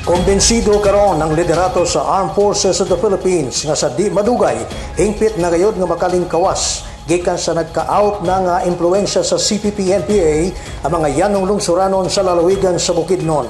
Kumbensido karon ang liderato sa Armed Forces of the Philippines nga sa di madugay, hingpit na gayod nga makalingkawas gikan sa nagka-out na nga impluwensya sa CPP-NPA ang mga yanong lungsuranon sa lalawigan sa Bukidnon.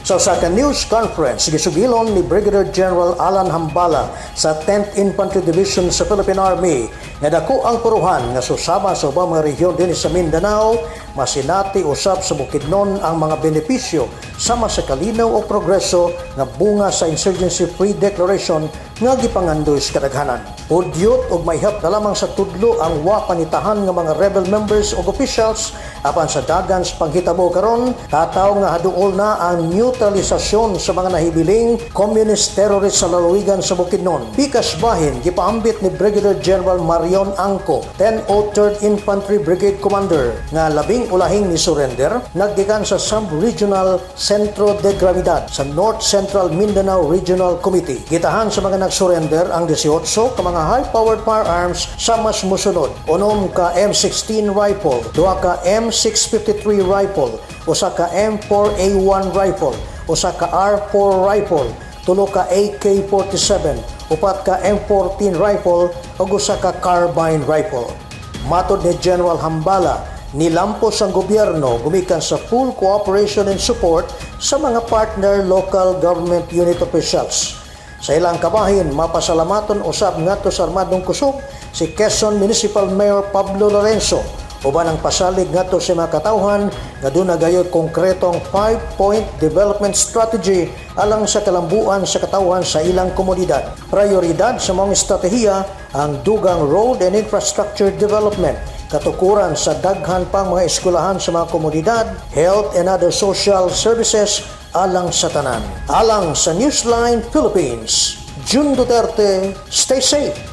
Sa usa ka news conference, gisugilon ni Brigadier General Alan Hambala sa 10th Infantry Division sa Philippine Army nga dako ang puruhan nga susama sa ubang mga rehiyon dinhi sa Mindanao, masinati usab sa Bukidnon ang mga benepisyo sama sa kalinaw o progreso nga bunga sa Insurgency Free Declaration nga gipangandoy sa kadaghanan. Pudyot og maihap na lamang sa tudlo ang wa panitahan nga mga rebel members ug officials, apan sa dagan sa panghitabo karon, tataw nga haduol na ang neutralisasyon sa mga nahibiling communist terrorist sa lalawigan sa Bukidnon. Pikas bahin, gipaambit ni Brigadier General Marion Angco, 103rd Infantry Brigade Commander, nga labing ulahing ni surrender naggikan sa Sub-Regional Centro de Gravidad sa North Central Mindanao Regional Committee. Gitahan sa mga nagsurrender ang 18 ka mga high-powered firearms sa mas musunod: 6 ka M16 rifle, 2 ka M653 rifle, 1 ka M4A1 rifle, 1 ka R4 rifle, 3 ka AK-47, 4 ka M14 rifle, ug 1 ka carbine rifle. Matod ni General Hambala, nilampos ang gobyerno gumikan sa full cooperation and support sa mga partner local government unit officials. Sa ilang kabahin, mapasalamaton usab ngadto sa armadong kusog si Quezon Municipal Mayor Pablo Lorenzo uban ang pasalig ngadto sa mga katawhan nga duna gayud konkretong 5-point development strategy alang sa kalambuan sa katawhan sa ilang komunidad. Prioridad sa mga estratehiya ang dugang road and infrastructure development, katukuran sa daghan pang mga eskwelahan sa mga komunidad, health and other social services alang sa tanan. Alang sa Newsline Philippines, Jun Duterte, stay safe.